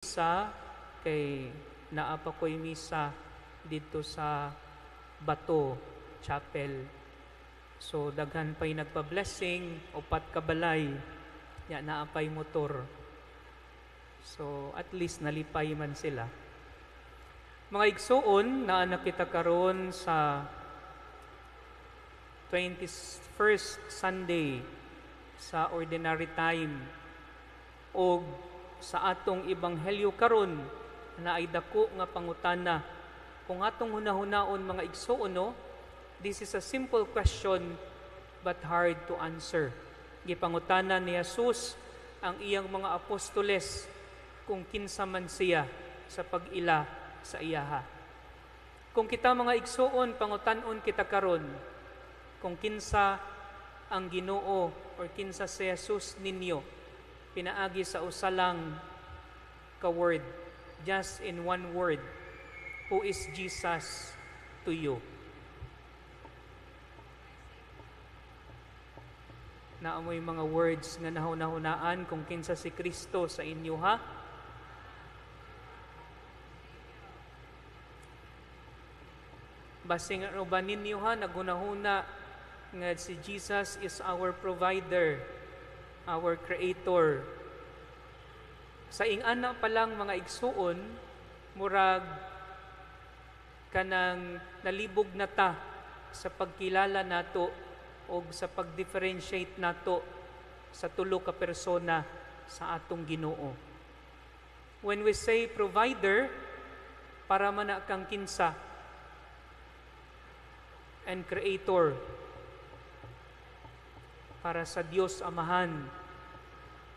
Sa kay naa pa ko'y misa dito sa Bato Chapel. So daghan pa'y nagpa-blessing, upat ka balay, ya naa pa'y motor. So at least nalipay man sila. Mga igsuon, naa na kita karon sa 21st Sunday sa Ordinary Time, og sa atong ebanghelyo karon naay dako nga pangutana. Kung atong hunahunaon, mga igsuon, no, this is a simple question but hard to answer. Gipangutana ni Jesus ang iyang mga apostoles kung kinsa man siya sa pag-ila sa iyaha. Kung kita, mga igsuon, pangutan-on kita karon kung kinsa ang Ginoo or kinsa si Jesus ninyo pinaagi sa usa lang ka word, just in one word, who is Jesus to you? Naa moy mga words nga nahuna-hunaan kung kinsa si Kristo sa inyo, ha? Basing ano ba ninyo ha, nagunahuna nga si Jesus is our provider, our creator. Sa ingana pa lang, mga igsuon, murag kanang nalibog na ta sa pagkilala nato o sa pag-differentiate nato sa tulo ka persona sa atong Ginoo. When we say provider, para man na kang kinsa? And creator, para sa Dios Amahan.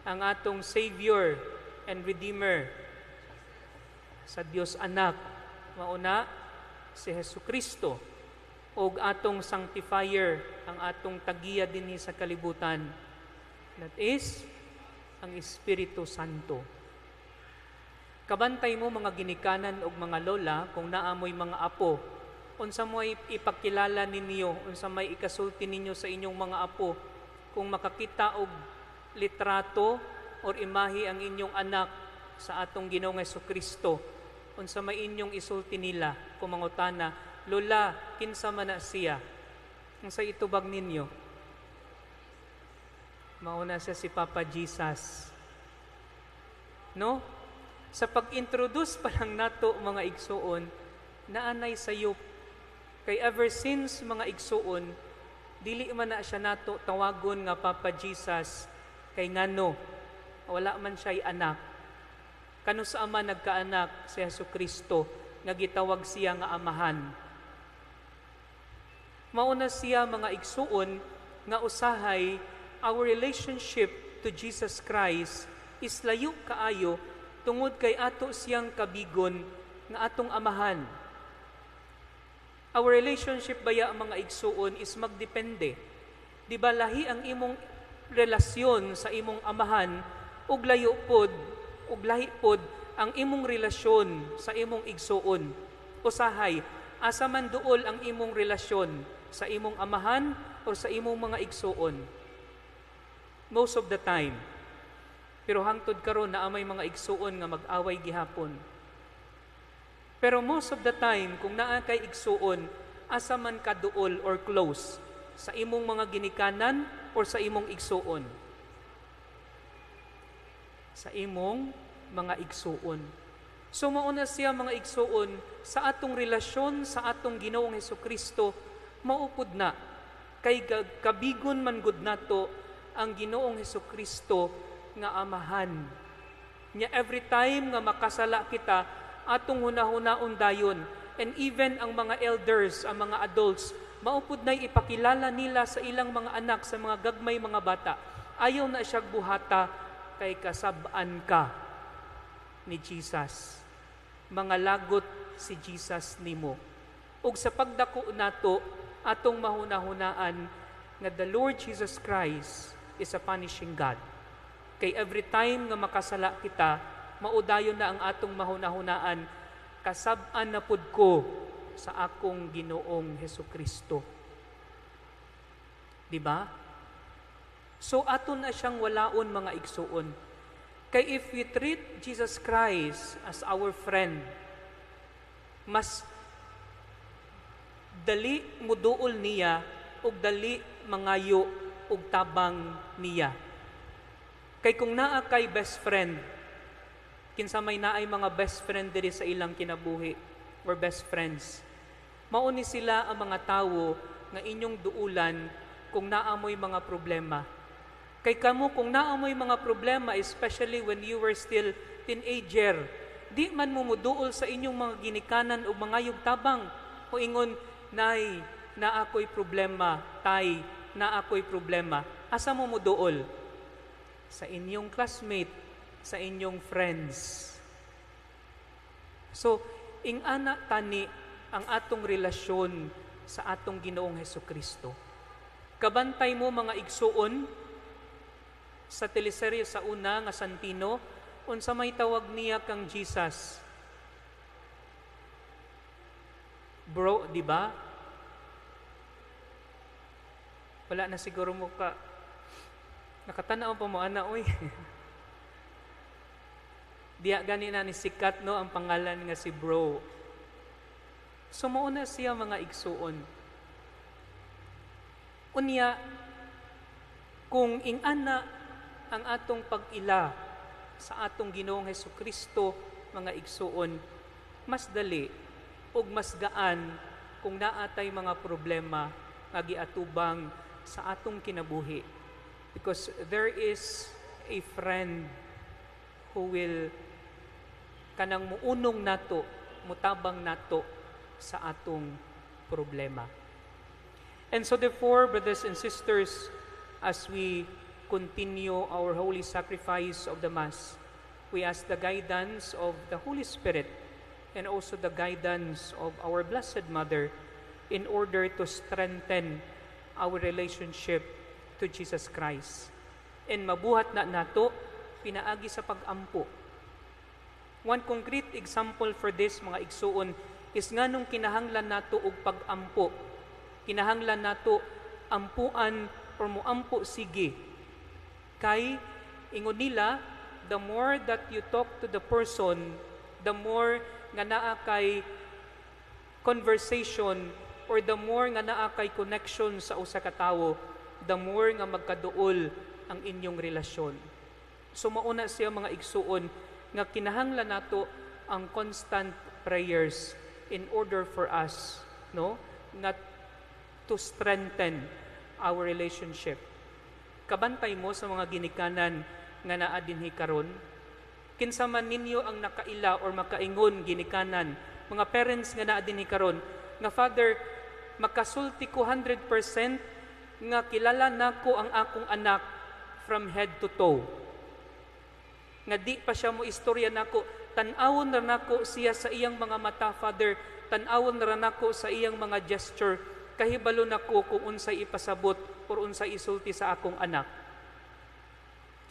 Ang atong Savior and Redeemer, sa Dios Anak, mauna si Hesus Kristo, og atong sanctifier, ang atong tagiya dinhi sa kalibutan, that is ang Espiritu Santo. Kabantay mo, mga ginikanan og mga lola, kung naa moy mga apo, unsa mo'y ipakilala ninyo, unsa may ikasulti ninyo sa inyong mga apo kung makakita og litrato or imahe ang inyong anak sa atong Ginoong Kristo? Unsa may inyong isulti nila kung mangutana, "Lola, kinsa man na siya?" Unsa itubag ninyo? Mauna siya si Papa Jesus. No? Sa pag-introduce pa lang nato, mga igsuon, naanay sayop. Kay ever since, mga igsuon, dili man na siya nato tawagon nga Papa Jesus, kay ngano wala man siya'y anak. Kano sa ama nagkaanak si Hesus Kristo nga gitawag siya nga Amahan? Mauna siya, mga igsuon, nga usahay our relationship to Jesus Christ is layo kaayo tungod kay ato siyang kabigon nga atong Amahan. Our relationship baya, mga igsuon, is magdepende. Di ba lahi ang imong relasyon sa imong amahan ug layo pod ug lahi pod ang imong relasyon sa imong igsuon? Usahay, asa man duol ang imong relasyon, sa imong amahan o sa imong mga igsuon? Most of the time. Pero hangtod karon naa may mga igsuon nga mag-away gihapon. Pero most of the time, kung naa kay igsuon, asa man ka duol or close? Sa imong mga ginikanan or sa imong igsuon? Sa imong mga igsuon. So mauna siya, mga igsuon, sa atong relasyon sa atong Ginoong Kristo, maupod na kay kabigon man gud nato ang Ginoong Kristo nga Amahan. Nya every time nga makasala kita, atong hunahunaon dayon, and even ang mga elders, ang mga adults, maupod na'y ipakilala nila sa ilang mga anak, sa mga gagmay mga bata. Ayaw na siya buhata kay kasab-an ka ni Jesus. Mga lagot si Jesus nimo. Ug sa pagdako nato, atong mahunahunaan nga the Lord Jesus Christ is a punishing God. Kay every time nga makasala kita, maudayon na ang atong mahunahunaan, kasab-an na pud ko sa akong Ginoong Hesus Kristo. Di ba? So ato na siyang walaon, mga igsuon. Kay if we treat Jesus Christ as our friend, mas dali muduol niya ug dali mangayo og tabang niya. Kay kung naa kay best friend, kinsa may naay mga best friend diri sa ilang kinabuhi or best friends, mao ni sila ang mga tawo nga inyong duulan kung naa mo'y mga problema. Kay kamo, kung naa mo'y mga problema, especially when you were still teenager, di man mo muduol sa inyong mga ginikanan o mangayog tabang o ingon, "Nay, naa ko'y problema. Tay, naa ko'y problema." Asa mo muduol? Sa inyong classmate, sa inyong friends. So, ing-ana tani ang atong relasyon sa atong Ginoong Heso Kristo. Kabantay mo, mga igsuon, sa teleserye sa una nga Santino, unsa may tawag niya kang Jesus? Bro, di ba? Wala na siguro mo ka nakatanaw pa mo ana, oy. Diya gani na ni sikat, no, ang pangalan nga si Bro. So mao na siya, mga igsuon. Unya kung ingana ang atong pag-ila sa atong Ginoong Hesus Kristo, mga igsuon, mas dali ug mas gaan kung naatay mga problema nga giatubang sa atong kinabuhi, because there is a friend who will kanang muunong nato, mutabang nato sa atong problema. And so therefore, brothers and sisters, as we continue our holy sacrifice of the Mass, we ask the guidance of the Holy Spirit and also the guidance of our Blessed Mother in order to strengthen our relationship to Jesus Christ. And mabuhat na nato pinaagi sa pag-ampo. One concrete example for this, mga igsuon, is nganong kinahanglan nato og pag-ampo. Kinahanglan nato ampuan or muampo sige. Kay ingon nila, the more that you talk to the person, the more nga naa kay conversation or the more nga naa kay connection sa usa ka tawo, the more nga magkaduol ang inyong relasyon. So mauna siya, mga igsuon, nga kinahanglan nato ang constant prayers in order for us, no, nga to strengthen our relationship. Kabantay mo sa mga ginikanan nga naa dinhi karon, kinsa man ninyo ang nakaila or makaingon, ginikanan, mga parents nga naa dinhi karon, nga, "Father, makasulti ko 100% nga kilala nako ang akong anak from head to toe. Nga di pa siya mo istorya nako, tan-awon ra nako siya sa iyang mga mata, Father, tan-awon ra nako sa iyang mga gesture, kahibalo nako kung unsay ipasabot or unsay isulti sa akong anak."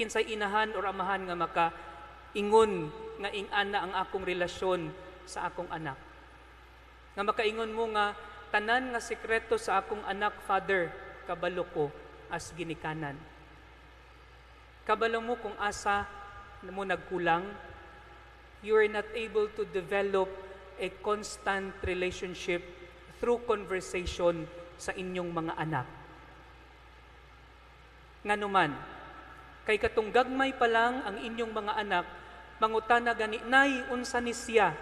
Kinsay inahan or amahan nga maka ingon nga ing-ana ang akong relasyon sa akong anak? Nga makaingon mo nga, "Tanan nga sekreto sa akong anak, Father, kabalo ko as ginikanan." Kabalo mo kung asa mo nagkulang. You are not able to develop a constant relationship through conversation sa inyong mga anak. Nganuman, kay katong gagmay pa lang ang inyong mga anak, mangutana gani, "Nay, unsa ni siya?"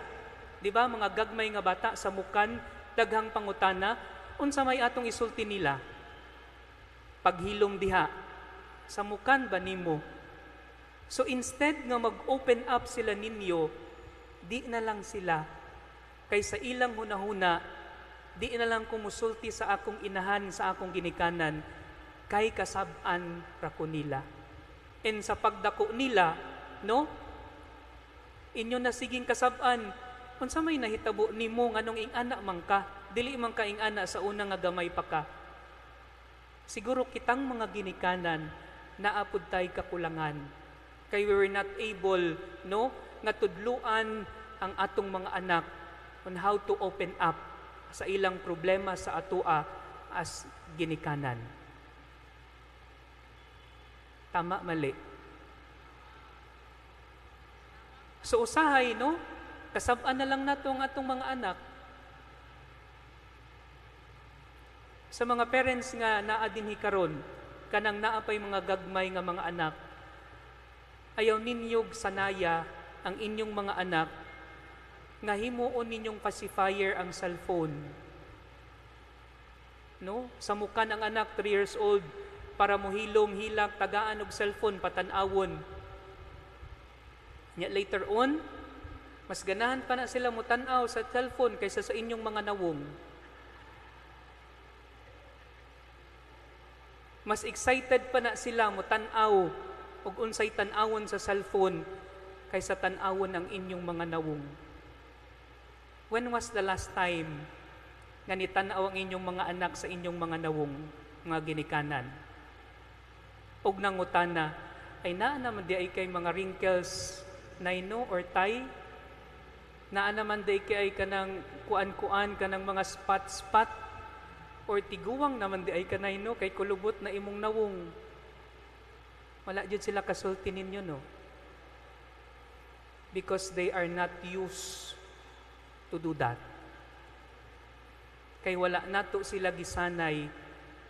Di ba, mga gagmay nga bata sa mukan, daghang pangutana, unsa may atong isulti nila? Paghilom diha, sa mukan ba nimo? So instead nga mag-open up sila ninyo, di na lang sila. Kay sa ilang hunahuna, "Di na lang kumusulti sa akong inahan, sa akong ginikanan, kay kasab-an ra ko nila." And sa pagdako nila, no, inyo na siging kasab-an, unsa may nahitabo nimo, nganong ing-ana man ka, dili man ka ing-ana sa una nga gamay pa ka? Siguro kitang mga ginikanan, naa pud tay kakulangan. Kay we were not able, no, nga tudluan ang atong mga anak on how to open up sa ilang problema sa atoa as ginikanan. Tama, mali? So usahay, no? Kasab-an na lang nato ang atong mga anak. Sa mga parents nga naa dinhi karon, kanang naa pay mga gagmay nga mga anak, ayaw ninyog sanaya ang inyong mga anak nga himuon ninyong pacifier ang cellphone. No? Samukan ang anak 3 years old para mohilom, hilak, tagaan og cellphone, patan-awon. Nya later on, mas ganahan pa na sila motan-aw sa cellphone kaysa sa inyong mga nawong. Mas excited pa na sila motan-aw og unsay tan-awon sa cellphone kaysa tan-awon ang inyong mga nawong. When was the last time nga nitan-aw ang inyong mga anak sa inyong mga nawong, mga ginikanan? Og nangutana, "Ay, naa naman di ay kay mga wrinkles, nay, no, or tay? Naa naman di kay ay kanang kuan-kuan, kanang mga spot-spot, or tiguwang naman di ay kanay, no, kay kulubot na imong nawong?" Wala jud sila kasulti ninyo, no? Because they are not used to do that. Kay wala nato sila gisanay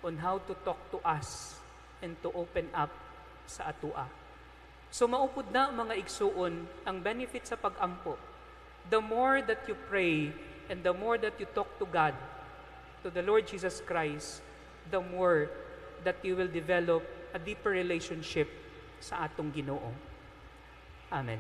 on how to talk to us and to open up sa atua. So mao pud na, mga igsuon, ang benefit sa pagampo. The more that you pray and the more that you talk to God, to the Lord Jesus Christ, the more that you will develop a deeper relationship sa atong Ginoo. Amen.